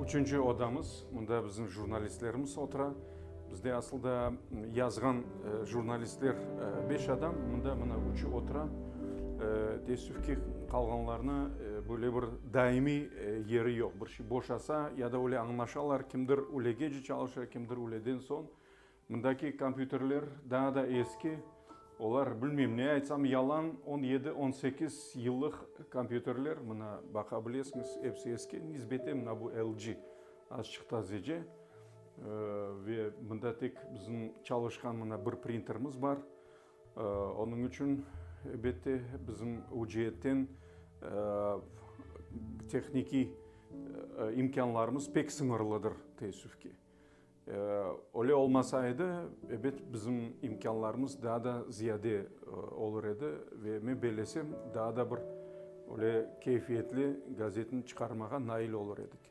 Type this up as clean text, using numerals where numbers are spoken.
Üçünci odamız, mında bizim jurnalistlerimiz otura. Bizde asıl da yazğan jurnalistler beş adam, mında mına üçü otura. Teessüf ki, qalğanlarnı böyle bir daimiy yeri yoq. Bir şey boşasa ya da öyle añlaşalar, kimdir ülegece çalışa, kimdir üleden soñ. Mındaki kompyuterler daa da eski, olar, bilmeyim, ne aytsam yalan, on yedi, 18 yıllıq kompyuterler, mına, baqa bilesiñiz, episi eski, nisbeten mına bu LG azçıq tazece, ve mında tek bizim çalışqan mına bir printerimiz bar, onıñ içün, elbette, bizim o ceetten tehnikiy imkânlarımız pek sıñırlıdır, teessüf ki. Öyle olmasa edi, ebet, bizim imkânlarımız daa da ziyade olur edi ve men bellesem, daa da bir öyle keyfiyetli gazetni çıqarmağa nail olur edik.